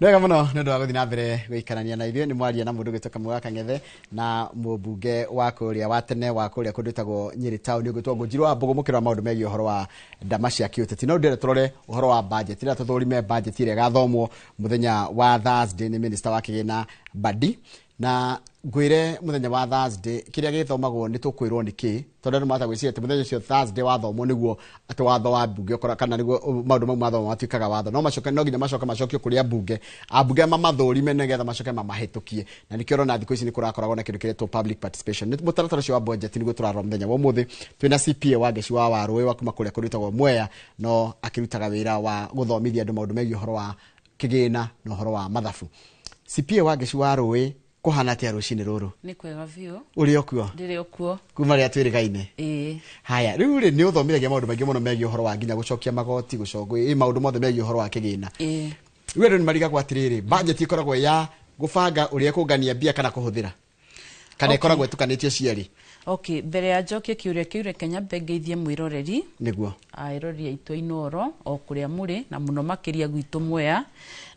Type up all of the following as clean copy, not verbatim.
Nĩ wega mũno nĩ ũndũ wa gũthiĩ na mbere gũikarania na ithuĩ. Nĩ mwaria na mũndũ ũgwĩtwo Kamau Kang'ethe na mũmbunge wa kũrĩa wa tene wa kũrĩa kũndũ gwĩtagwo Nyĩrĩ Town, ũgwĩtwo Ngũnjiri wa Mbũgũ, mũkĩrora maũndũ megiĩ ũhoro wa ndama cia kĩũteti. No ndĩrenda tũrore ũhoro wa budget, rĩrĩa tũthũrime budget ĩrĩa ĩgathomwo mũthenya wa Thursday nĩ minister wa kĩgĩna Mbadi. Na ngwĩre mũthenya wa Thursday kĩrĩa gĩthomagwo nĩ tũkwĩrwo nĩ kĩ, tondũ andũ mahota gwĩciria atĩ mũthenya ũcio Thursday wathomwo nĩguo atĩ watho wa mbunge ũkora, kana nĩguo maũndũ mau mathomwo matuĩkaga watho. No macoke, no nginya macoke macokio kũrĩ ambunge, ambunge mamathũrime nĩgetha macoke mamahĩtũkie. Na nĩkĩo ũrona thikũ ici nĩ kũrakoragwo na kĩndũ kĩretwo public participation. Nĩ mũtaratara ũcio wa budget nĩguo tũrarora mũthenya wa ũmũthĩ. Twĩna CPA wa Ngeci wa Warũĩ wa kuma kũrĩa kũndũ gwĩtagwo Mwea, no akĩrutaga wĩra wa gũthomithia andũ maũndũ megiĩ ũhoro wa kĩgĩna na ũhoro wa mathabu. CPA wa Ngeci wa Rũĩ, kũhana atĩa rũcinĩ rũrũ? Nĩ kwega biũ. Ũrĩ o kuo? Ndĩrĩ o kuo. Kuma rĩrĩa twĩrĩgaine? Ĩĩ. Haya, rĩu rĩ, nĩ ũthomithagia maũndũ maingĩ mũno megiĩ ũhoro wa nginya gũcokia magoti, gũcokia maũndũ mothe megiĩ ũhoro wa kĩgĩna. Ĩĩ. Rĩu andũ nĩ marigagwo atĩrĩrĩ, budget ĩkoragwo ya gũbanga ũrĩa kũngania mbia kana kũhũthĩra, kana ĩkoragwo ĩtukanĩtio cierĩ? Okay, mbere ya njokie kĩũria kĩu, reke nyambe ngeithie mwĩroreri. Nĩguo. Aeroreri aitũ a Inooro o kũrĩa mũrĩ, na mũno makĩria gwitũ Mwea.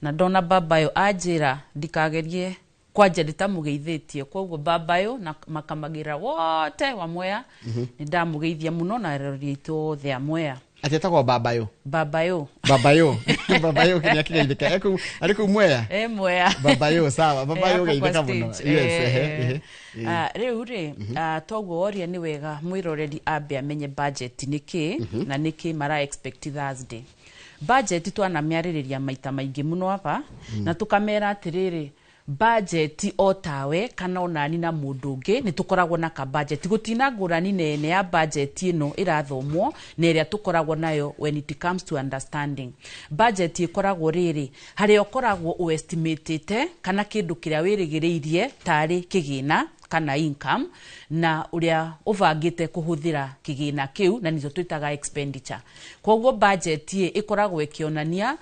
Na ndona babayo anjĩra ndikagerie kwanja nditamũgeithĩtie, koguo babayo na makamagĩra wote wa Mwea, nĩ ndamũgeithia mũno na eroreri aitũ othe a Mwea. Atĩ etagwo babayo? Babayo. Babayo, babayo nĩ akĩgeithĩka. Arĩ kũu Mwea? E Mwea. Babayo, sawa, babayo. Hapo kwa geithĩka mũno. stage. Yes, ehe, ehe. Rĩu rĩ, toguo woria, nĩ wega mwĩroreri ambe amenye budget nĩ kĩ na nĩ kĩ mara expect Thursday. Budget twanamĩarĩrĩria maita maingĩ mũno aba, na tũkamera atĩrĩrĩ, budget o tawe kana onani na mũndũ ũngĩ nĩ tũkoragwo na ka budget. Gũtina ngũrani nene ya budget ĩno ĩrathomwo na ĩrĩa tũkoragwo nayo. When it comes to understanding budget, ĩkoragwo rĩrĩ, harĩa ũkoragwo ũestimatĩte kana kĩndũ kĩrĩa wĩrĩgĩrĩirie tarĩ kĩgĩna kana income, na ũrĩa ũbangĩte kũhũthĩra kĩgĩna kĩu, na nĩcio twĩtaga expenditure. Koguo budget ĩ ĩkoragwo ĩkĩonania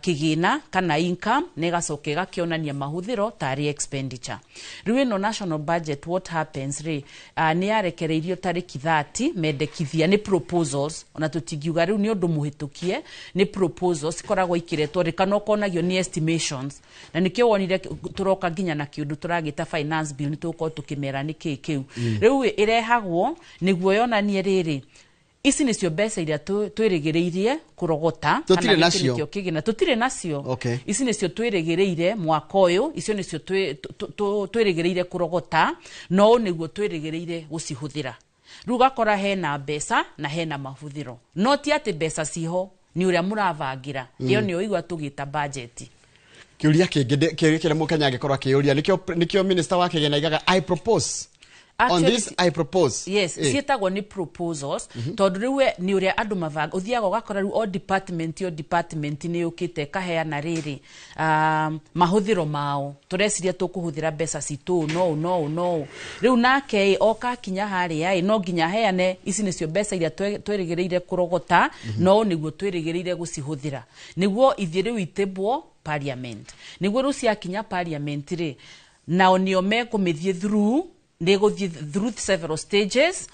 kĩgĩna kana income, na ĩgacoka ĩgakĩonania mahũthĩro tarĩ expenditure. Rĩu ĩno national budget, what happens rĩ, nĩ yarekereirio tarĩki 30, mendekithia nĩ proposals, ona tũtingiuga rĩu nĩ ũndũ mũhĩtũkie, nĩ proposals cikoragwo ikĩretwo rĩ, kana ũkonagio nĩ estimations. Na nĩkĩo wonire tũroka nginya na kĩũndũ tũragĩta finance bill, nĩ tũgũkorwo tũkĩmera nĩ kĩĩ kĩu. Rĩu ĩrehagwo nĩguo yonanie rĩrĩ, ici nĩcio mbeca iria twĩrĩgĩrĩirie kũrogota. Tũtirĩ Kana gĩkĩ nacio. nĩkĩo kĩgĩna tũtirĩ nacio. Ici nĩcio twĩrĩgĩrĩire mwaka ũyũ, icio nĩcio twĩrĩgĩrĩire kũrogota, no ũũ nĩguo twĩrĩgĩrĩire gũcihũthĩra. Rĩu ũgakora hena mbeca na hena mahũthĩro, no ti atĩ mbeca ciho, nĩ ũrĩa mũrabangĩra. Ĩyo nĩyo igua tũgĩta budget. Kĩũria kĩngĩ, kĩũria kĩrĩa mũkenya angĩkorwo akĩũria, nĩkĩo minister wa kĩgĩna aigaga "I propose on Actually, this, I propose"? Yes. Ciĩtagwo nĩ proposals, tondũ rĩu we nĩ ũrĩa andũ mabanga. Ũthiaga ũgakora rĩu o department nĩ yũkĩte ĩkaheana rĩrĩ, mahũthĩro mao, tũreciria tũkũhũthĩra mbeca citũ ũũ no ũũ no ũũ no ũũ. Rĩu nake ĩ oka akinya harĩa ĩ, no nginya aheane ici nĩcio mbeca iria twĩrĩgĩrĩire kũrogota, no ũũ nĩguo twĩrĩgĩrĩire gũcihũthĩra, nĩguo ithiĩ rĩu itĩmbwo parliament. Nĩguo rĩu ciakinya parliament rĩ, nao nĩo mekũmĩthiĩ through, nĩ gũthiĩ through several stages,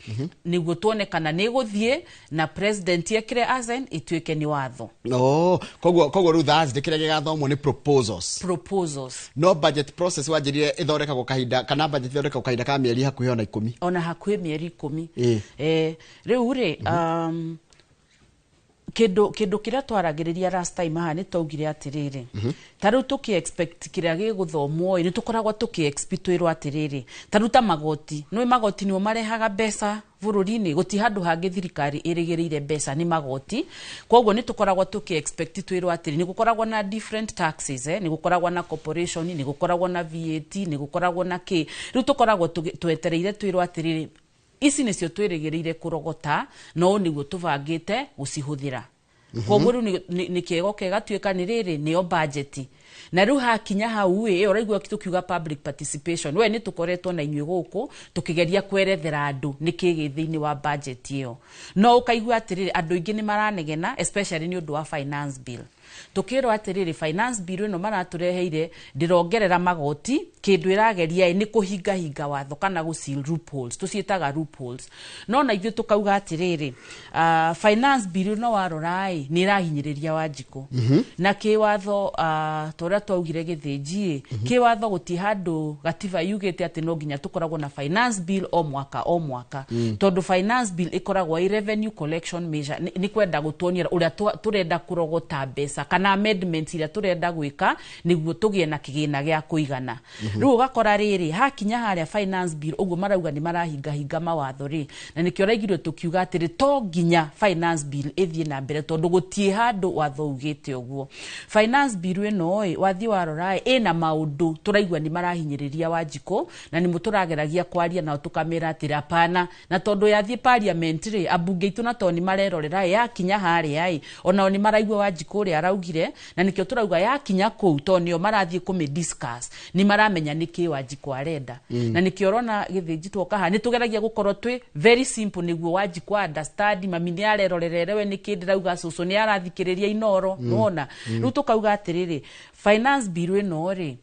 nĩguo tuone kana nĩ gũthiĩ na president ekĩre assent, ĩtuĩke nĩ watho. Oh, koguo rĩu Thursday kĩrĩa gĩgathomwo nĩ proposals. Proposals. No budget process wanjĩrire ĩthondekagwo kahinda, kana budget ĩthondekagwo kahinda ka mĩeri hakuhĩ ona 10. Ona hakuhĩ mĩeri 10. Ĩ. Rĩu rĩ, kĩndũ kĩrĩa twaragĩrĩria last time haha, nĩ twaugire atĩrĩrĩ, ta rĩu tũkĩ expect kĩrĩa gĩgũthomwo ĩ, nĩ tũkoragwo tũkĩ expect twĩrwo atĩrĩrĩ, ta rĩu ta magoti, nĩ magoti nĩmo marehaga mbeca bũrũri-inĩ, gũti handũ hangĩ thirikari ĩrĩgĩrĩire mbeca, nĩ magoti. Koguo nĩ tũkoragwo tũkĩ expect twĩrwo atĩrĩ, nĩ gũkoragwo na different taxes, nĩ gũkoragwo na corporation, nĩ gũkoragwo na VAT, nĩ gũkoragwo na kĩ. Rĩu tũkoragwo twetereire twĩrwo atĩrĩrĩ, ici nĩcio twĩrĩgĩrĩire kũrogota, no ũũ nĩguo tũbangĩte gũcihũthĩra. Koguo rĩu nĩ kĩgoka ĩgatuĩka nĩ rĩrĩ nĩyo budget. Na rĩu hakinya hau ĩ, ũraigua tũkiuga public participation, we nĩ tũkoretwo na inyuĩ gũkũ tũkĩgeria kwerethera andũ nĩ kĩ gĩ thĩinĩ wa budget ĩyo, no ũkaigua atĩrĩrĩ, andũ aingĩ nĩ maranegena, especially nĩ ũndũ wa finance bill. Tukirwo atiriri, finance bill ĩno maratũreheire ndĩrongerera magoti. Kĩndũ ĩrageria ĩ nĩ kũhingahinga watho kana gũ seal loopholes, tũciĩtaga loopholes. No na ithuĩ tũkauga atĩrĩrĩ, finance bill ĩno warora ĩ nĩ ĩrahinyĩrĩria Wanjikũ na kĩwatho. Ta ũrĩa twaugire Gĩthĩnji ĩ, kĩwatho gũtirĩ handũ gatiba yugĩte atĩ no nginya tũkoragwo na finance bill o mwaka o mwaka, tondũ finance bill ĩkoragwo ĩ revenue collection measure. Nĩ kwenda gũtuonia ũrĩa tũrenda kũrogota mbeca kana amendments iria tũrenda gwĩka nĩguo tũgĩe na kĩgĩna gĩa kũigana. Rĩu ũgakora rĩrĩ, hakinya harĩa finance bill ũguo marauga nĩ marahingahinga mawatho rĩ, na nĩkĩo raigirwe tũkiuga atĩrĩ, to nginya finance bill ĩthiĩ na mbere, tondũ gũtirĩ handũ watho ugĩte ũguo. Finance bill ĩno ĩ, wathiĩ warora ĩ, ĩna maũndũ tũraigua nĩ marahinyĩrĩria Wanjikũ, na nĩmo tũrageragia kwaria nao tũkamĩra atĩrĩ hapana. Na tondũ yathiĩ parliament rĩ, ambunge aitũ na tondũ nĩ marerorera ĩ, yakinya harĩa ĩ, onao nĩ maraigua Wanjikũ ũrĩa araugire, na nĩkĩo tũrauga yakinya kũu, tondũ nĩo marathiĩ kũmĩ discuss, nĩ maramenya nĩkĩ Wanjikũ arenda. Na nĩkĩo ũrona Gĩthĩnji twoka haha nĩ tũgeragia gũkorwo twĩ very simple nĩguo Wanjikũ understand. Mami nĩ arerorera erewe nĩkĩ ndĩrauga, cũcũ nĩ arathikĩrĩria Inoro. Nĩwona rĩu tũkauga atĩrĩrĩ, finance bill ĩno rĩ,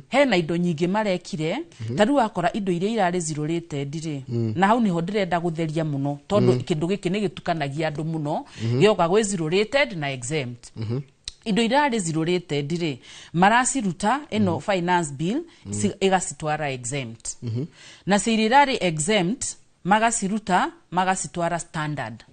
hena indo nyingĩ marekire. Ta rĩu wakora indo iria irarĩ zero rated rĩ, na hau nĩho ndĩrenda gũtheria mũno, tondũ kĩndũ gĩkĩ nĩ gĩtukanagia andũ mũno. Gĩoka gwĩ zero rated na exempt, indo iria zero rated rĩ, maraciruta ĩno finance bill ĩgacitwara exempt, na cio iria irarĩ exempt magaciruta magacitwara standard.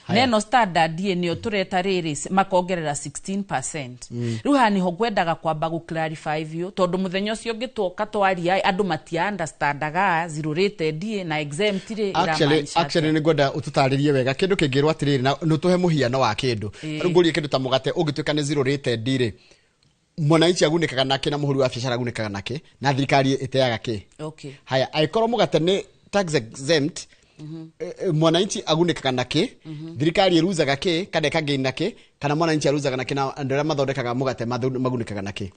Neno standard ĩ nĩyo tũreta rĩrĩ, makongerera 16%. Rĩu haha nĩho ngwendaga kwamba gũ clarify biũ, tondũ mũthenya ũcio ũngĩ twoka twaria andũ matia understandaga zero rated ĩ na exempt rĩ Actually, ĩramaanisha actually atĩa. Nĩ ngwenda ũtũtarĩrie wega kĩndũ kĩngĩrwo atĩrĩrĩ, na nĩ ũtũhe mũhiano wa kĩndũ. Rĩu ngũrie, kĩndũ ta mũgate ũngĩtuĩka nĩ zero rated rĩ, mwananchi agunĩkaga nakĩ, na mũhũri wa biacara agunĩkaga nakĩ, na thirikari ĩteaga kĩ? Haya, angĩkorwo mũgate nĩ tax exempt, mwananchi agunĩkaga nakĩ, thirikari ĩruzaga kĩ kana ĩkagain kĩ, kana mwananchi aruzaga nakĩ, na andũ arĩa mathondekaga mũgate magunĩkaga nakĩ?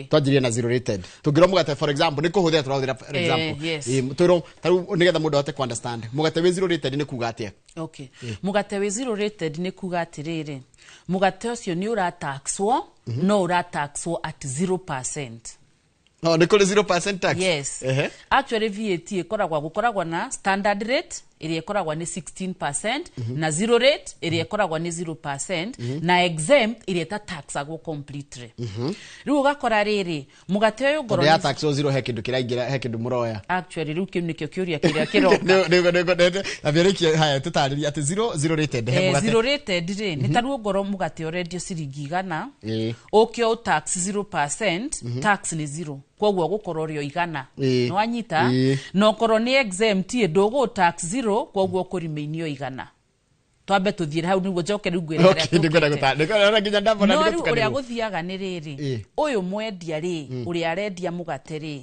Twanjirie na zero rated. Tũngĩrwo mũgate, for example, nĩ kũhũthĩra tũrahũthĩra for example. Twĩrwo tarĩu nĩgetha mũndũ ahote ku understand, mũgate wĩ zero rated nĩ kuga atĩa? Okay, mũgate wĩ zero rated nĩ kuga atĩrĩrĩ, mũgate ũcio nĩ ũrataxwo, no ũrataxwo at 0%. No nĩ kũrĩ 0% tax? Yes. Actually, VAT ĩkoragwo, gũkoragwo na standard rate ĩrĩa ĩkoragwo nĩ 16%, na zero rate ĩrĩa ĩkoragwo nĩ 0%, na exempt ĩrĩa ĩtataxagwo completely. Rĩu ũgakora rĩrĩ, mũgate ũyũ ngorwo Tondũ ya tax o zero, he kĩndũ kĩraingĩra, he kĩndũ mũroya? Actually, rĩu kĩu nĩkĩo kĩũria kĩrĩa kĩroka. Nambĩrĩkie. Haya, tũtarĩrie atĩ zero rated he mũgate. Zero rated rĩ, nĩ ta rĩu ongorwo mũgate ũrendio ciringi 100, ũke ũ tax 0%, tax nĩ zero, koguo gũkorwo rĩo 100. Nĩ wanyita? Na okorwo nĩ exempt ĩ, ndũgũ tax zero, koguo ũkũrimĩinio 100. Twambe tũthiĩre hau nĩguo njoke rĩu ngwĩre harĩa Okay, nĩngwenda tũkĩte. Nĩngwenda nginya ndambona No rĩu ũrĩa nĩgũtukanĩrwo. gũthiaga nĩ rĩrĩ, ũyũ mwendia rĩ, ũrĩa arendia mũgate rĩ,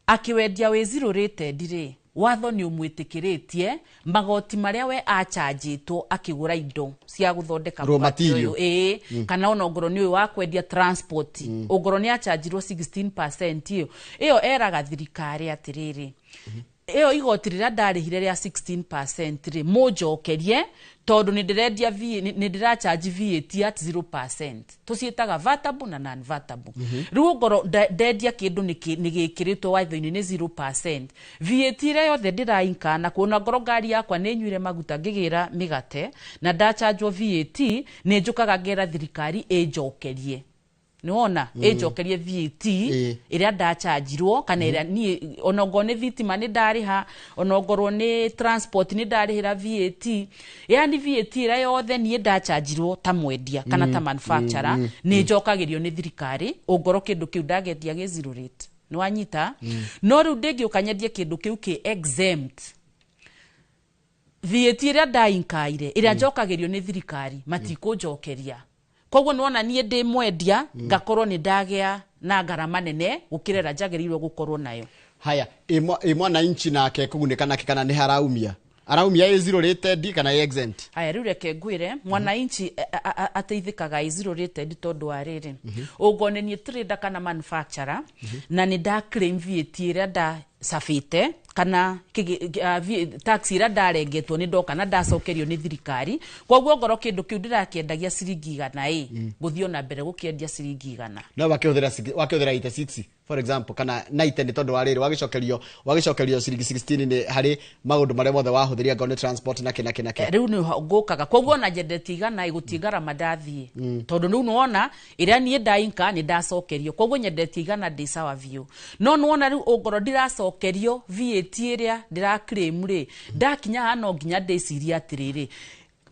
akĩwendia wĩ zero rated rĩ, watho nĩ ũmwĩtĩkĩrĩtie magoti marĩa we achanjĩtwo akĩgũra indo cia gũthondeka Raw mũgate material. ũyũ, ĩĩ, kana ona ongorwo nĩ ũyũ wa kwendia transport, ongorwo nĩ achanjirwo 16%, ĩyo eraga thirikari atĩrĩrĩ, ĩyo igoti rĩrĩa ndarĩhire rĩa 16% rĩ, mũnjokerie, tondũ nĩ ndĩrendia nĩ ndĩracharge VAT at 0%. Tũciĩtaga vatable na non vatable. Rĩu ongorwo ndendia kĩndũ nĩ gĩkĩrĩtwo watho-inĩ nĩ 0%, VAT ĩrĩa yothe ndĩrainka na kuona, ngorwo ngari yakwa nĩ nyuire maguta ngĩgĩra mĩgate na ndachanjwo VAT, nĩ njũkaga ngera thirikari ĩnjokerie, nĩwona, ĩnjokerie VAT ĩrĩa ndachanjirwo, kana ĩrĩa niĩ ona ongorwo nĩ thitima nĩ ndarĩha, ona ongorwo nĩ transport nĩ ndarĩhĩra VAT, yani VAT ĩrĩa yothe niĩ ndachanjirwo ta mwendia kana ta manufacturer nĩ njokagĩrio nĩ thirikari, ongorwo kĩndũ kĩu ndagendia gĩ zero rate. Nĩ wanyita? No rĩu ndĩngĩũka nyendie kĩndũ kĩu kĩ exempt, VAT ĩrĩa ndainkaire ĩrĩa njokagĩrio nĩ thirikari matikũnjokeria. Koguo nĩwona niĩ ndĩ mwendia ngakorwo nĩ ndagĩa na ngarama nene gũkĩra ĩrĩa njagĩrĩirwo gũkorwo nayo. Haya, ĩ mwananchi nake kũgunĩka nake, kana nĩ haraumia, araumia ĩ zero rated kana ĩ exempt? Haya, rĩu reke ngwĩre, mwananchi ateithĩkaga ĩ zero rated, tondũ wa rĩrĩ, ũngorwo nĩ niĩ trader kana manufacturer na nĩ nda claim VAT ĩrĩa ndacabĩte Kana tax ĩrĩa ndarengetwo nĩ ndoka na ndacokerio nĩ thirikari. Koguo ngorwo kĩndũ kĩu ndĩrakĩendagia ciringi 100 ĩ, ngũthiĩ ona mbere gũkĩendia ciringi 100. No wakĩhũthĩra 86, for example, kana 90, nĩ tondũ wa rĩrĩ wagĩcokerio ciringi 16 nĩ harĩ maũndũ marĩa mothe wahũthĩria, angorwo nĩ transport na kĩ na kĩ na kĩ. Rĩu nĩ ngũkaga, koguo ona nyendetie 100 ĩ, gũtiĩ ngarama ndathiĩ, tondũ rĩu nĩwona ĩrĩa niĩ ndainka nĩ ndacokerio. Koguo nyendetie 100 ndĩ sawa biũ. No nĩwona rĩu ũngorwo ndiracokerio VAT ĩrĩa ndĩra claim rĩ, ndakinya haha no nginya ndĩcirie atĩrĩrĩ,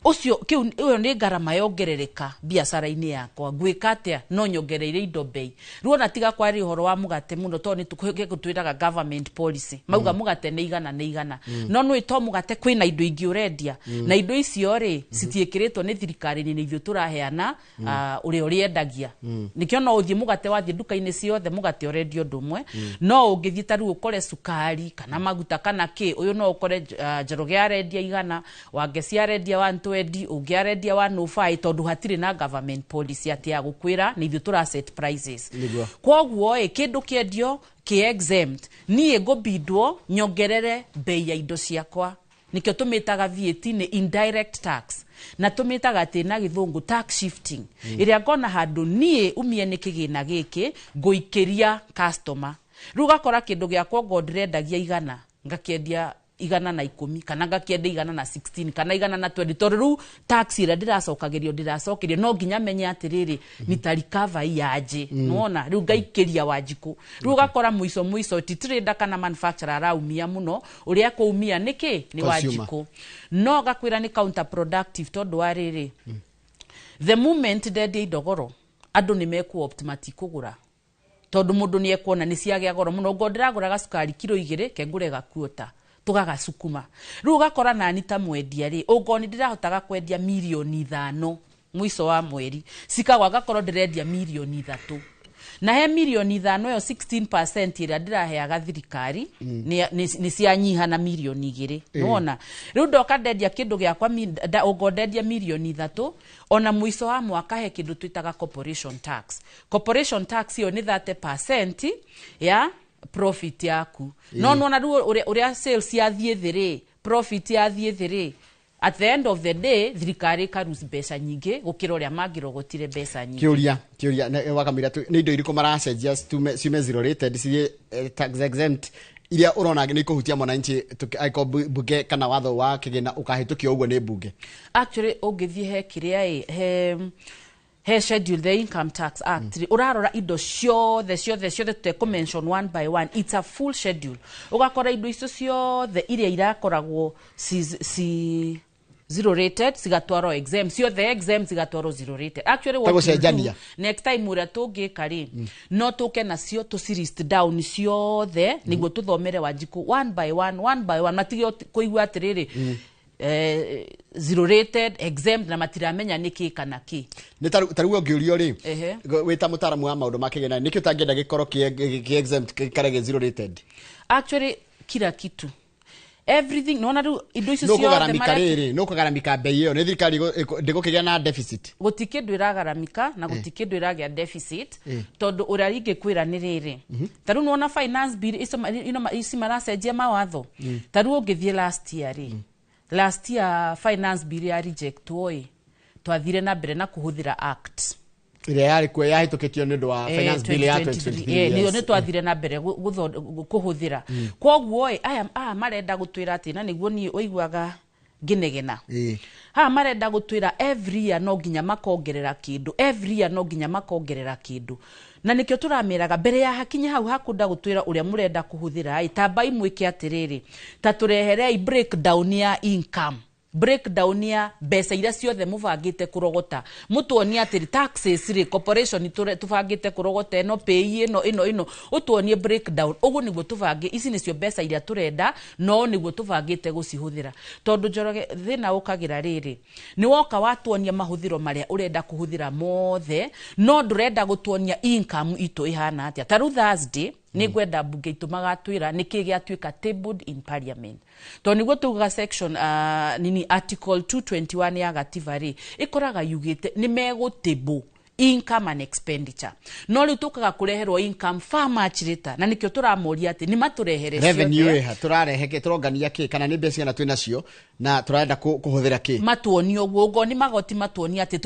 ũcio kĩu ĩyo nĩ ngarama yongerereka biacara-inĩ yakwa, ngwĩka atĩa? No nyongereire indo bei. Rĩu ona tiga kwaria ũhoro wa mũgate mũno, tondũ nĩ twĩraga government policy mauga mũgate nĩ 100 nĩ 100. No nĩ to mũgate, kwĩna indo ingĩ ũrendia, na indo icio rĩ, citiĩkĩrĩtwo nĩ thirikari, nĩ ithuĩ tũraheana ũrĩa ũrĩendagia. Nĩkĩo no ũthiĩ mũgate, wathiĩ nduka-inĩ ciothe mũgate ũrendio ũndũ ũmwe, no ũngĩthiĩ ta rĩu ũkore cukari kana maguta kana kĩ, ũyũ no ũkore Njoroge arendia 100, Wangeci arendia 120, ũngĩ arendia 105, tondũ hatirĩ na government policy atĩ ya gũkwĩra nĩ ithuĩ tũra set prices. Koguo ĩ, kĩndũ kĩendio kĩ exempt, niĩ ngũbindwo nyongerere bei ya indo ciakwa. Nĩkĩo tũmĩtaga VAT nĩ indirect tax, na tũmĩtaga atĩ na gĩthũngũ tax shifting, ĩrĩa ngona handũ niĩ umie nĩ kĩgĩna gĩkĩ ngũikĩria customer. Rĩu ũgakora kĩndũ gĩakwa ngo ndĩrendagia 100, ngakĩendia 110, kana ngakĩendia 116, kana 120, tondũ rĩu tax ĩrĩa ndĩracokagĩrio ndĩracokerio. No nginya menye atĩrĩrĩ, nitarecover iyanjĩ nĩwona rĩu ngaikĩria Wanjikũ. Rĩu ũgakora mũico mũico ti trader kana manufacturer araumia mũno, ũrĩa kũumia nĩkĩ nĩ Consumer. Wanjikũ. No ngakwĩra nĩ counterproductive, tondũ wa rĩrĩ, the moment ndendia indo goro, andũ nĩ mekũ-opt matikũgũra, tondũ mũndũ nĩ ekuona nĩ ciagĩa goro mũno. Ngo ndĩragũraga cukari kiro 2, kengũre gakuota tũgagacukuma. Rĩu ũgakora nani ta mwendia rĩ, ũngorwo nĩ ndĩrahotaga kwendia mirioni 5 mũico wa mweri, cikagwa ngakorwo ndĩrendia mirioni 3, na he mirioni 5 ĩyo 16% ĩrĩa ndĩraheaga thirikari nĩ cianyiha na mirioni 2. Nĩwona rĩu ndoka ndendia kĩndũ gĩakwa ũngorwo ndendia mirioni 3, ona mũico wa mwaka he kĩndũ twĩtaga corporation tax. Corporation tax ĩyo nĩ 30% ya profit yaku. No nona rĩu ũrĩa sales yathiĩ thĩ rĩ, profit yathiĩ thĩ rĩ, at the end of the day thirikari ĩkaruse mbeca nyingĩ gũkĩra ũrĩa mangĩrogotire mbeca nyingĩ. Kĩũria wakamira nĩ indo irĩkũ maracenjia ciume zero rated cithiĩ tax exempt, iria ũrona nĩ ikũhutia mwananchi angĩkorwo bunge kana watho wa kĩgĩna ũkahĩtũkio ũguo nĩ bunge? Actually, ũngĩthiĩ he kĩrĩa ĩ, he schedule, the Income Tax Act rĩ, ũrarora indo ciothe ciothe ciothe, tũtekũ mention one by one, it's a full schedule. Ũgakora indo icio ciothe iria irakoragwo ci zero rated cigatwarwo exempt, ciothe exempt cigatwarwo zero rated. Actually, what Ta we'll gũcenjania. do next time, ũrĩa tũngĩka rĩ, no tũke nacio tũcilist down ciothe nĩguo tũthomere Wanjikũ one by one, one by one, matige kũigua atĩrĩrĩ, zero rated, exempt, na matiramenya nĩ kĩ kana kĩ. Nĩ ta rĩu ũngĩũrio rĩ, wĩ ta mũtaaramu wa maũndũ ma kĩgĩna, nĩkĩ ũtangĩenda gĩkorwo kĩ exempt gĩikare gĩ zero rated? Actually, kila kitu, everything, nona rĩu indo icio Nĩ ciothe ũkũgaramika marĩa rĩrĩ, nĩ ũkũgaramika bei ĩyo nĩ thirikari ndĩgũkĩgĩa na deficit? Gũti kĩndũ ĩragaramika na gũti kĩndũ ĩragĩa deficit, tondũ ũrĩa ingĩkwĩra nĩ rĩrĩ, ta rĩu nĩwona finance bill icio ici maracenjia mawatho. Ta rĩu ũngĩthiĩ last year rĩ, last year finance bill ya rejectwo ĩ, twathire na mbere na kũhũthĩra act ĩrĩa yarĩ kuo yahĩtũkĩtio nĩ ũndũ wa finance bill ya 2023. 2023. Nĩyo nĩ twathire na mbere kũhũthĩra. Koguo ĩ, aya marenda gũtwĩra atĩ, na nĩguo niĩ ũiguaga ngĩnegena, haha marenda gũtwĩra every year no nginya makongerera kĩndũ, every year no nginya makongerera kĩndũ, na nĩkĩo tũrameraga mbere ya hakinya hau hakunda gũtwĩra ũrĩa mũrenda kũhũthĩra ĩ, tambai mwĩke atĩrĩrĩ, ta tũreherei breakdown ya income, breakdown ya mbeca iria ciothe mũbangĩte kũrogota, mũtuonie atĩrĩ, taxes rĩ, corporation tũbangĩte kũrogota ĩno, pay ĩno ĩno ĩno, ũtuonie breakdown, ũguo nĩguo tũbange ici nĩcio mbeca iria tũrenda, no nĩguo tũbangĩte gũcihũthĩra. Tondũ Njoroge, thĩna ũkagĩra rĩrĩ, nĩ woka watuonia mahũthĩro marĩa ũrenda kũhũthĩra mothe, no ndũrenda gũtuonia income itũ ĩhana atĩa. Ta rĩu Thursday nĩ ngwenda mbunge itũ magatwĩra nĩkĩ gĩatuĩka tabled in parliament, tondũ nĩguo tugaga section nini article 221 ya gatiba rĩ, ĩkoraga yugĩte nĩ megũtable Income and expenditure. No rĩu tũkaga kũreherwo income far much later, na nĩkĩo tũramoria atĩ nĩ matũrehere revenue. Ciothe. Ĩha tũrarehe kĩ, tũrongania kĩ, kana nĩ mbeca cigana twĩ nacio na tũrenda kũhũthĩra kĩ? Matuonie ũguo, ũngorwo nĩ magoti, matuonie atĩ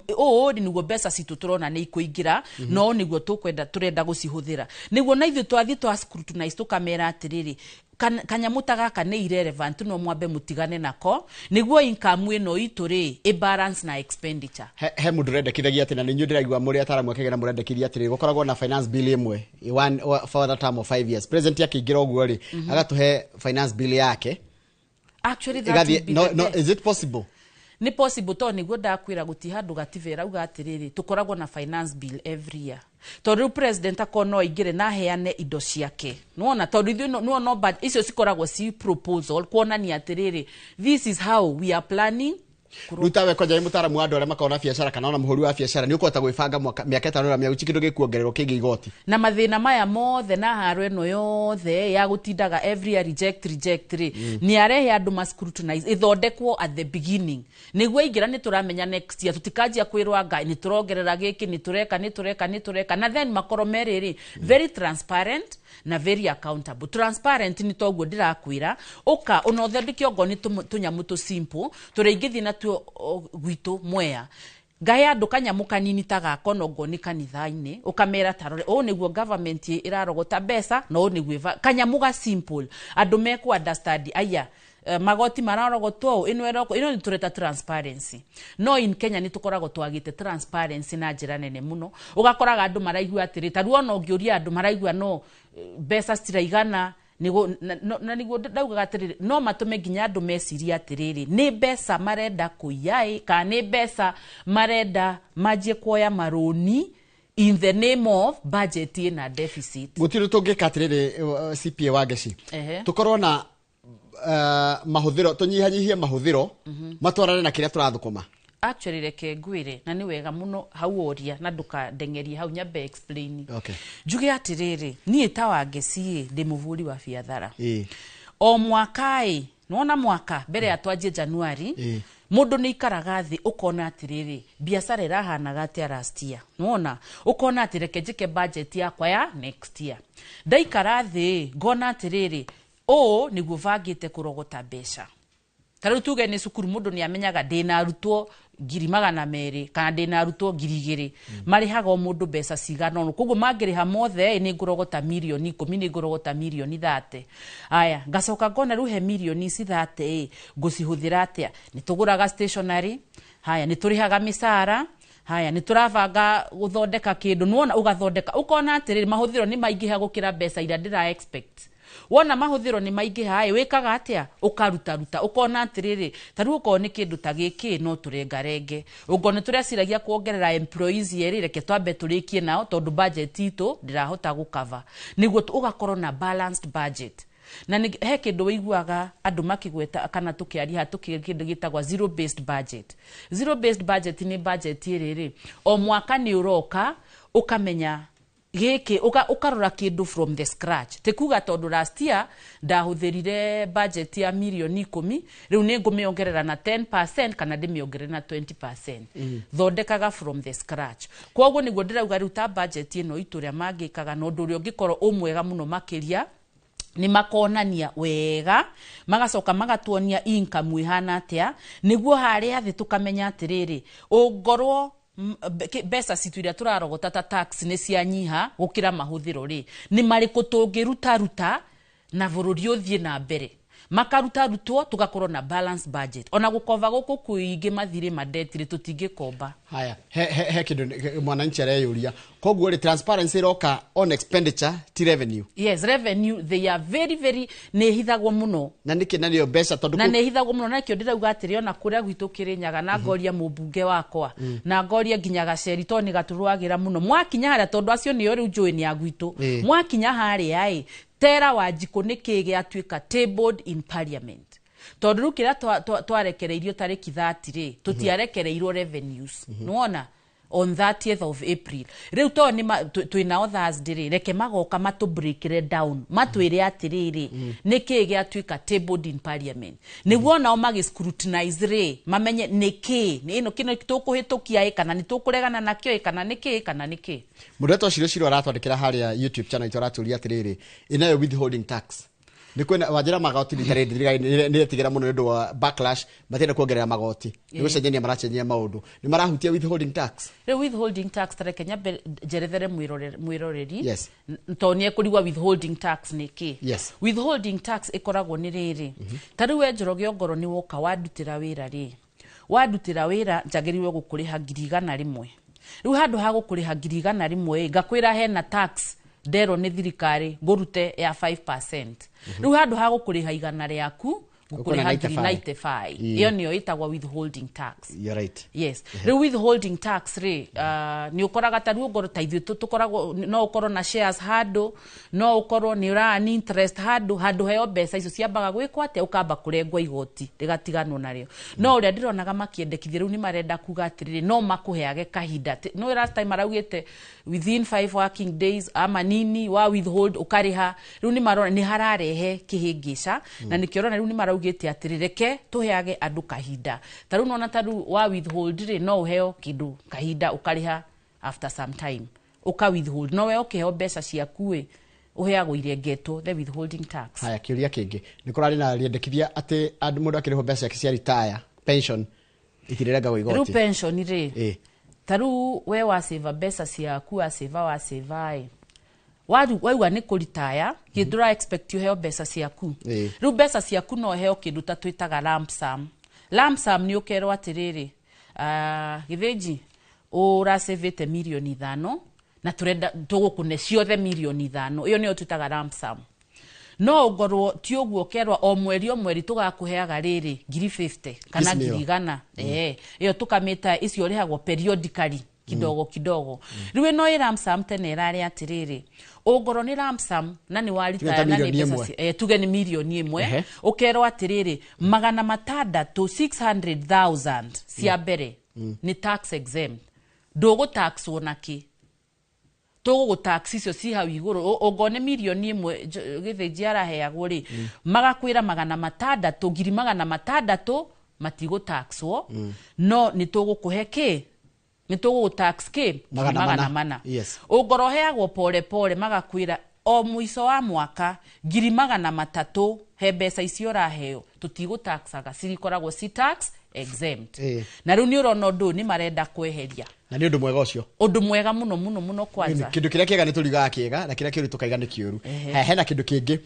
ũũ rĩ nĩguo mbeca citũ tũrona nĩ ikũingĩra, no nĩguo tũkwenda, tũrenda gũcihũthĩra, nĩguo na ithuĩ twathiĩ twa scrutinize, tũkamera atĩrĩrĩ, kanyamũ ta gaka nĩ irrelevant, no mwambe mũtigane nako, nĩguo income ĩno itũ rĩ ĩ balance na expenditure. He mũndũ ũrendekithagia atĩ, na nĩ inyuĩ ndĩraigua mũrĩ ataramu akĩgera, mũrendekithia atĩrĩ, gũkoragwo na finance bill ĩmwe for the term of 5 years. President akĩingĩra ũguo rĩ, agatũhe finance bill yake. Actually, that ĩgathiĩ would be no, the no, best. Is it possible? Nĩ possible, tondũ nĩguo ndakwĩra gũti handũ gatiba ĩrauga atĩrĩrĩ, tũkoragwo na finance bill every year, tondũ rĩu president akorwo no aingĩre na aheane indo ciake, nĩwona, tondũ ithuĩ nĩwona icio cikoragwo ci proposal kuonania atĩrĩrĩ, this is how we are planning. Rĩu tawe kwanja wĩ mũtaaramu wa andũ arĩa makoragwo na biacara kana ona mũhũri wa biacara, nĩ ũkũhota gwĩbanga mwaka mĩaka 5 ĩrĩa mĩagu kĩndũ gĩkuongererwo kĩngĩ igoti? Na mathĩna maya mothe na haro ĩno yothe ya gũtindaga every year reject, reject rĩ, nĩ arehe andũ ma scrutinize, ĩthondekwo at the beginning, nĩguo aingĩra nĩ tũramenya next year tũtikanjia kwĩrwo anga nĩ tũrongerera gĩkĩ, nĩ tũreka, nĩ tũreka, nĩ tũreka, na then makorwo merĩrĩ very transparent na very accountable. Transparent nĩ toguo ndĩrakwĩra, ũka ona ũthondeke ongorwo nĩ tũnyamũ tũ simple tũrĩa ingĩthiĩ natuo gwitũ Mwea, ngahe andũ kanyamũ kanini ta gaka, ona ongorwo nĩ kanitha-inĩ, ũkamera tarore, ũũ nĩguo government ĩrarogota mbeca, na ũũ nĩguo kanyamũ ga simple andũ mekũ understand, aya magoti mararogotwo ũũ, ĩno ĩroko ĩno, nĩ tũreta transparency. No in Kenya nĩ tũkoragwo twagĩte transparency na njĩra nene mũno. Ũgakoraga andũ maraigua atĩrĩ, ta rĩu ona ũngĩũria andũ maraigua no mbeca citiraigana, nĩguo na nĩguo ndaugaga atĩrĩrĩ, no matũme nginya andũ mecirie atĩrĩrĩ, nĩ mbeca marenda kũiya ĩ, kana nĩ mbeca marenda manjie kuoya marũni in the name of budget ĩna deficit. Gũtirĩ tũngĩka atĩrĩrĩ, CPA wa Ngeci, tũkorwo na mahũthĩro, tũnyihanyihie mahũthĩro matwarane na kĩrĩa tũrathũkũma? Actually, reke ngwĩre, na nĩ wega mũno hau ũria, na ndũkandengerie hau, nyambe explain. Njuge atĩrĩrĩ, niĩ ta Wangeci ĩ, ndĩ mũbũri wa biathara. O mwaka ĩ, nĩwona mwaka mbere ya twanjie Januari, mũndũ nĩ ikaraga thĩ, ũkona atĩrĩrĩ, biacara ĩrahanaga atĩa last year, nĩwona, ũkona atĩ reke njĩke budget yakwa ya next year. Ndaikara thĩ ngona atĩrĩrĩ, ũũ nĩguo bangĩte kũrogota mbeca. Ta rĩu tuge nĩ cukuru, mũndũ nĩ amenyaga ndĩna arutwo 200,000 kana ndĩna arutwo 2,000, marĩhaga o mũndũ mbeca cigana ũna, koguo mangĩrĩha mothe nĩ ngũrogota mirioni 10, nĩ ngũrogota mirioni 30. Aya, ngacoka ngona rĩu he mirioni ici 30 ĩ, ngũcihũthĩra atĩa? Nĩ tũgũraga stationery, haya, nĩ tũrĩhaga mĩcara, haya, nĩ tũrabanga gũthondeka kĩndũ, nĩwona, ũgathondeka, ũkona atĩrĩrĩ, mahũthĩro nĩ maingĩha gũkĩra mbeca iria ndĩra expect. Wona mahũthĩro nĩ maingĩha ĩ, wĩkaga atĩa? Ũkarutaruta, ũkona atĩrĩrĩ, ta rĩu okorwo nĩ kĩndũ ta gĩkĩ no tũrengarenge, ũngorwo nĩ tũreciragia kuongerera employees erĩ, reke twambe tũrĩkie nao, tondũ budget itũ ndĩrahota gũkava, nĩguo ũgakorwo na balanced budget. Na he kĩndũ wĩiguaga andũ makĩgweta kana tũkĩaria haha, tũkĩ kĩndũ gĩtagwo zero based budget. Zero based budget nĩ budget ĩrĩrĩ o mwaka nĩ ũroka ũkamenya gĩkĩ, ũkarora kĩndũ from the scratch, ti kuga tondũ last year ndahũthĩrire budget ya mirioni 10, rĩu nĩ ngũmĩongerera na 10% kana ndĩmĩongerere na 20%. Thondekaga from the scratch. Koguo nĩguo ndĩrauga rĩu ta budget ĩno itũ, ũrĩa mangĩkaga na ũndũ ũrĩa ũngĩkorwo ũ mwega mũno makĩria, nĩ makonania wega, magacoka magatuonia income ĩhana atĩa, nĩguo harĩa thĩ tũkamenya atĩrĩrĩ, ũngorwo mbeca citũ iria tũrarogota ta tax nĩ cianyiha gũkĩra mahũthĩro rĩ, nĩ marĩkũ tũngĩrutaruta na bũrũri ũthiĩ na mbere? Makarutarutwo, tũgakorwo na balance budget. Ona gũkomba gũkũ kũingĩ, mathirĩ madetirĩ, tũtingĩkomba. Haya, he kĩndũ mwananchi areyũria, koguo rĩ, transparency ĩroka on expenditure, ti revenue? Yes, revenue they are very very, nĩ ĩhithagwo mũno. Na nĩkĩ na nĩyo mbeca tondũ Na nĩ ĩhithagwo mũno, na nĩkĩo ndĩrauga atĩrĩ, ona kũrĩa gwitũ Kĩrĩnyaga, na ngoria mũmbunge wakwa, na ngoria nginya Gaceri, tondũ nĩ gatũrũagĩra mũno, mwakinya harĩa, tondũ acio nĩo rĩu njũĩ nĩ a gwitũ. Mwakinya harĩa ĩ, tera Wanjikũ nĩ kĩ gĩatuĩka tabled in parliament, tondũ rĩu kĩrĩa twarekereirio tarĩki 30 rĩ, tũtiarekereirwo revenues, nĩwona. On 30th of April rĩu to nĩ twĩnao Thursday rĩ, reke magoka matũ breakre down, matwĩre atĩrĩrĩ, nĩ kĩĩ gĩatuĩka tabled in parliament, nĩguo nao magĩ scrutinize rĩ, mamenye nĩ kĩĩ nĩ ĩno kĩno tũkũhĩtũkia ĩ, kana nĩ tũkũregana nakĩo ĩ, kana nĩ kĩĩ, kana nĩ kĩĩ. Mũndũ wetwo Ciro Ciro aratwandĩkĩra harĩa YouTube channel itũ, aratũria atĩrĩrĩ, ĩnayo withholding tax nĩ kwĩna wanjĩra magoti rita rĩrĩ thirikari nĩ ĩretigĩra mũno nĩ ũndũ wa backlash, matienda kuongerera magoti, nĩ gũcenjania maracenjia maũndũ, nĩ marahutia withholding tax? Rĩu withholding tax, tareke nyambe njerethere mwĩroreri Yes. Tondũ nĩ ekũrigwa withholding tax nĩ kĩ. Withholding tax ĩkoragwo nĩ rĩrĩ, ta rĩu we Njoroge ongorwo nĩ woka wandutĩra wĩra rĩ, wandutĩra wĩra njagĩrĩirwo gũkũrĩha 100,000. Rĩu handũ ha gũkũrĩha 100,000 ĩ, ngakwĩra hena tax nderwo nĩ thirikari ngũrute ya 5%. Rĩu handũ ha gũkũrĩha 100 rĩaku, ngũkũrĩha ngiri 95. Ĩyo nĩyo ĩtagwo withholding tax. You're right. Yes, rĩu withholding tax rĩ, nĩ ũkoraga ta rĩu ngoro ta ithuĩ tũkoragwo no ũkorwo na shares handũ, no ũkorwo nĩ ũra earn interest handũ, handũ heo mbeca icio ciambaga gwĩkwo atĩa, ũkamba kũrengwo igoti rĩgatiganwo narĩo. No ũrĩa ndĩronaga makĩendekithia rĩu, nĩ marenda kuga atĩrĩrĩ, no makũheage kahinda. No last time maraugĩte within 5 working days ama nini wa withhold ũkarĩha. Rĩu nĩ marona nĩ hararehe kĩhĩngĩca, na nĩkĩo ũrona rĩu nĩ maraugĩte atĩrĩ, reke tũheage andũ kahinda. Ta rĩu nona ta rĩu wa withhold rĩ, no ũheo kĩndũ kahinda ũkarĩha after some time, ũka withhold, no we ũkĩheo mbeca ciaku ĩ, ũheagwo irengetwo the withholding tax. Haya, kĩũria kĩngĩ, nĩ kũrarĩ na rĩendekithia atĩ andũ, mũndũ akĩrĩhwo mbeca ciake cia retire, pension, itirĩrengagwo Rĩu igoti. Pension rĩ, ta rĩu we wasĩva mbeca ciaku, wasĩva wasĩva ĩ, wauga nĩ kũritaya, kĩndũ ũra expect ũheo mbeca ciaku. Rĩu mbeca ciaku no ũheo kĩndũ ta twĩtaga lump sum. Lump sum nĩ ũkerwo atĩrĩrĩ, Gĩthĩnji, ũracĩvĩte 5 mirioni na tũrenda tũgũkũne ciothe 5 mirioni. Ĩyo nĩyo twĩtaga lump sum. No ũngorwo ti ũguo, ũkerwo o mweri o mweri tũgakũheaga rĩrĩ ngiri 50 kana Piecemeal. ngiri 100. Ĩyo tũkamĩta icio ũrĩhagwo periodically, kidogo kidogo. Rĩu ĩno ĩ lump sum, tene ĩrarĩ atĩrĩrĩ, ũngorwo nĩ lump sum na nĩ waritaya Tuge ta na nĩ mirioni mbeca 1. Tuge nĩ 1 mirioni. Ũkerwo atĩrĩrĩ, 600,000 cia mbere nĩ tax exempt, ndũgũtaxwo nakĩ, tũgũgũtax icio ci hau igũrũ. Ũngorwo nĩ 1 mirioni Gĩthĩnji araheagwo rĩ, magakwĩra 600, 600,000 matigũtaxwo, no nĩ tũgũkũhe kĩ, nĩ tũgũgũtax kĩ? Magana 400. Mana. Ũngorwo ũheagwo pole pole, magakwĩra o mũico wa mwaka 300,000 he mbeca icio ũraheo tũtigũtaxaga, cirikoragwo ci tax exempt. Na rĩu nĩ ũrona ũndũ ũyũ nĩ marenda kweheria. Na nĩ ũndũ mwega ũcio? Ũndũ mwega mũno mũno mũno kwanza. Kĩndũ kĩrĩa kĩega nĩ tũrigaga kĩega, na kĩrĩa kĩũru tũkaiga nĩ kĩũru. Haya, hena kĩndũ kĩngĩ,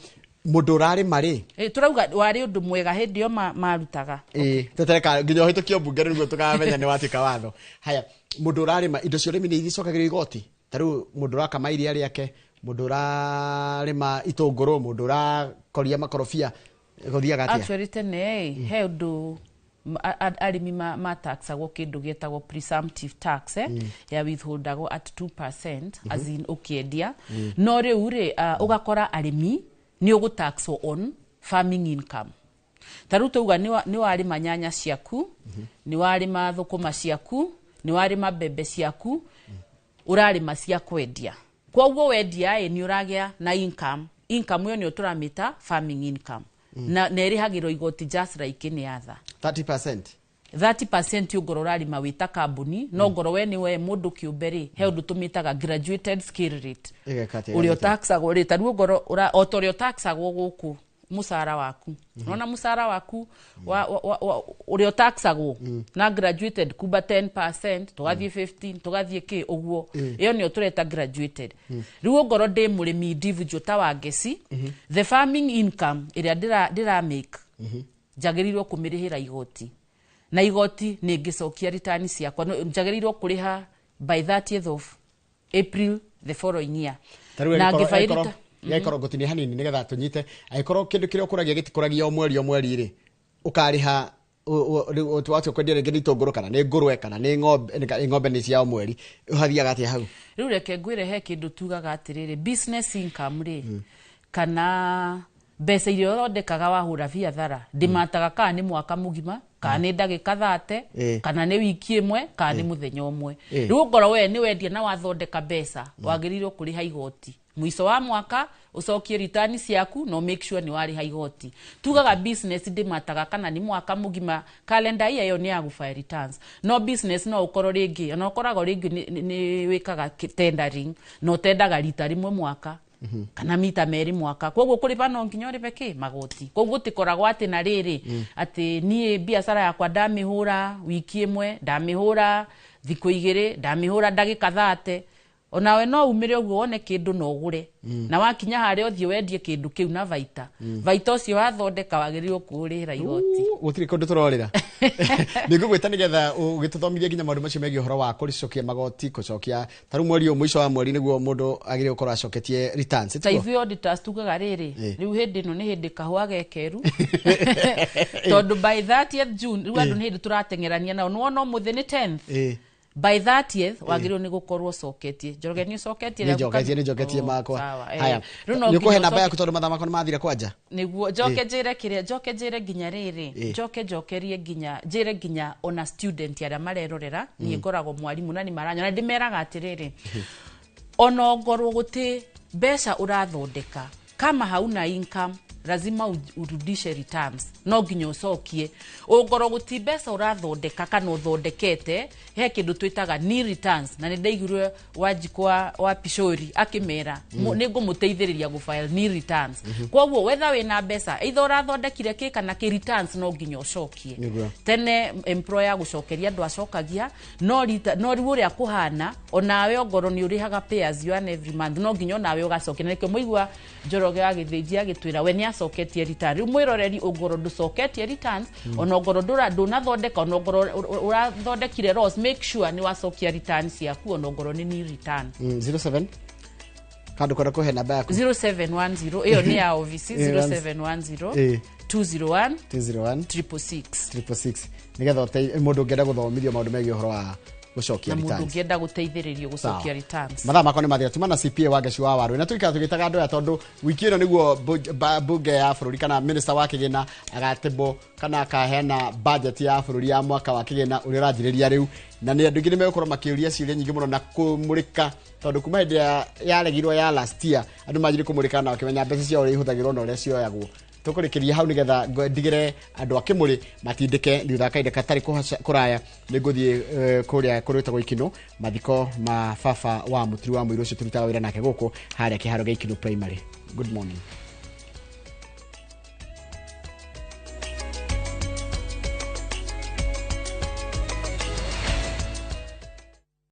mũndũ ũrarĩma rĩ. Tũrauga warĩ ũndũ mwega hĩndĩ ĩyo marutaga. Ĩĩ, tetereka nginya ũhĩtũkio mbunge nĩguo tũkamenya nĩ watuĩka watho. Haya, mũndũ ũrarĩma indo cia ũrĩmi nĩ icokagĩrio igoti? Ta rĩu mũndũ ũrakama iria rĩake, mũndũ ũrarĩma itũngũrũ, mũndũ ũrakoria makorobia, gũthiaga atĩa? Actually tene ĩ, he ũndũ arĩmi mataxagwo kĩndũ gĩetagwo presumptive tax, ya withholdagwo at 2%, as in ũkĩendia. No rĩu rĩ, ũgakora arĩmi nĩ ũgũtaxwo on farming income. Ta rĩu tauga nĩ warĩma nyanya ciaku, nĩ warĩma thũkũma ciaku, nĩ warĩma mbembe ciaku, ũrarĩma cia kwendia, koguo wendia ĩ, nĩ ũragĩa na income. Income ĩyo nĩyo tũramĩta farming income, na ĩrĩhagĩrwo igoti just like any other. 30%? 30% ũngorwo ũrarĩma wĩ ta kambuni. No ngorwo we nĩ we mũndũ kĩũmbe rĩ, he ũndũ tũmĩtaga graduated scale rate. Ĩgeka atĩa? Ũrĩa ũtaxagwo rĩ, ta rĩu ũngorwo o ta ũrĩa ũtaxagwo gũkũ mũcara waku, unaona mũcara waku wa ũrĩa ũtaxagwo na graduated kumba 10% tũgathiĩ 15 tũgathiĩ kĩ ũguo, ĩyo nĩyo tũreta graduated. Rĩu ongorwo ndĩ mũrĩmi individual ta wa ngeci, the farming income ĩrĩa ndĩra make njagĩrĩirwo kũmĩrĩhĩra igoti, na igoti nĩ ngĩcokia return ciakwa. No, njagĩrĩirwo kũrĩha by 30th of April the following year. Ta rĩu Na angĩkorwo- ngĩbairita angĩkorwo ngũtinie hanini nĩgetha tũnyite, angĩkorwo kĩndũ kĩrĩa ũkũragia gĩtikũragia o mweri o mweri rĩ, ũkarĩha rĩu watua kwendia rĩngĩ nĩ itũngũrũ kana nĩ ngũrwe kana nĩ ng'ombe, nĩ ng'ombe nĩ cia o mweri, ũhathiaga atĩa hau? Rĩu reke ngwĩre, he kĩndũ tugaga atĩrĩrĩ, business income rĩ, kana mbeca iria ũthondekaga wahũra biathara, ndĩmataga kana nĩ mwaka mũgima. Kana nĩ ndagĩka 30, kana nĩ wiki ĩmwe, kana nĩ mũthenya ũmwe. Rĩu ngorwo we nĩ wendia na wathondeka mbeca, wagĩrĩirwo kũrĩha igoti mũico wa mwaka, ũcokie return ciaku no make sure nĩ warĩha igoti. Tugaga business ndĩmataga kana nĩ mwaka mũgima, calendar year ĩyo nĩ ya gũfile returns. No business no ũkorwo rĩngĩ ona ũkoragwo rĩngĩ nĩ wĩkaga tendering, na ũtendaga rita rĩmwe mwaka kana mita merĩ mwaka, koguo kũrĩha no nginya ũrĩhe kĩ magoti. Koguo gũtikoragwo atĩ na rĩrĩ atĩ niĩ biacara yakwa ndamĩhũra wiki ĩmwe, ndamĩhũra thikũ 2, ndamĩhũra ndagĩka 30. Onawe no umĩre ũguo wone kĩndũ na ũgũre, na wakinya harĩa ũthiĩ wendie kĩndũ kĩu na baita, baita ũcio wathondeka wagĩrĩirwo kũũrĩhĩra igoti. Gũtirĩ kũndũ tũrorĩra. Nĩ ngũgwĩta nĩgetha ũgĩtũthomithie nginya maũndũ macio megiĩ ũhoro wa kũcokia magoti, kũcokia ta rĩu mweri ũyũ, mũico wa mweri nĩguo mũndũ agĩrĩirwo gũkorwo acoketie returns. Ta tiguo? Ithuĩ auditors tugaga rĩrĩ, rĩu hĩndĩ ĩno nĩ hĩndĩ kahũa gekeru, tondũ by 30th June rĩu andũ nĩ hĩndĩ tũrateng'erania nao. Nĩwona ũmũthĩ nĩ 10th, by 30th wagĩrĩirwo nĩ gũkorwo ũcoketie. Njoroge, nĩ ũcoketie? Nĩ njoketie, nĩ njoketie Oh, makwa. sawa, eh. Haya, Rĩu no nĩ ũkũhe nginya namba ũcoke- yaku tondũ mathaa makwa nĩ mathira kwanja. Nĩguo njoke njĩre kĩrĩa, njoke njĩre nginya rĩrĩ, njoke njokerie nginya njĩre nginya ona student arĩa marerorera. Niĩ ngoragwo mwarimũ na nĩ maranyona, ndĩmeraga atĩrĩrĩ, ona ongorwo gũtĩ mbeca ũrathondeka, kama hauna income lazima urudishe returns. No nginya ũcokie ũngorwo gũti mbeca ũrathondeka kana ũthondekete. He kĩndũ twĩtaga nil returns, na nĩ ndaiguire Wanjikũ wa Pishori akĩmera nĩ ngũmũteithĩrĩria gũfile nil returns. Koguo wetha wĩna mbeca, either ũrathondekire kĩ kana kĩ, returns no nginya ũcokie. Tene employer gũcokeria andũ acokagia no rita, no rĩu ũrĩa kũhana, onawe ongorwo nĩ ũrĩhaga pay as you earn every month, no nginya onawe ũgacokia. Na nĩkĩo mũigua Njoroge wa Gĩthĩnji agĩtwĩra we nĩ acoketie return. Rĩu mwĩroreri, ongorwo ndũcoketie returns, ona ongorwo ndũnathondeka, ona ongorwo ũrathondekire loss, make sure nĩ wacokia return ciaku, ona ongorwo nĩ nil return. 07 kandũ kwenda kũhe namba yaku. 0710, ĩyo nĩ ya office. 0710 201 201 666. 666, nĩgetha mũndũ ũngĩenda gũthomithio maũndũ megiĩ ũhoro wa gũcokia Na mũndũ returns. ũngĩenda gũteithĩrĩrio gũcokia Sawa. returns. Mathaa makwa nĩ mathira. Tuma na CPA wa Ngeci wa Warũ na tũikara tũgĩtaga andũ aya, tondũ wiki ĩno nĩguo bunge ya bũrũri kana minister wa kĩgĩna agatĩmbwo kana akaheana budget ya bũrũri ya mwaka wa kĩgĩna ũrĩa ũranjĩrĩria rĩu, na nĩ andũ aingĩ nĩ megũkorwo makĩũria ciũria nyingĩ mũno na kũmũrĩka, tondũ kuma hĩndĩ yaregirwo ya last year andũ manjire kũmũrĩka na makĩmenya mbeca ciao ũrĩa ihũthagĩrwo na ũrĩa cioyagwo. Tũkũrĩkĩria hau nĩgetha ndigĩre andũ a Kĩmũrĩ matindĩke. Thutha wa kahinda gatarĩ kũraya nĩ ngũthiĩ kũrĩa kũrĩtagwo Ikinũ, mathiko ma baba wa mũturi wa mũirũ ũcio tũrutaga wĩra nake gũkũ harĩa kĩharo gĩa Ikinũ Primary. Good morning.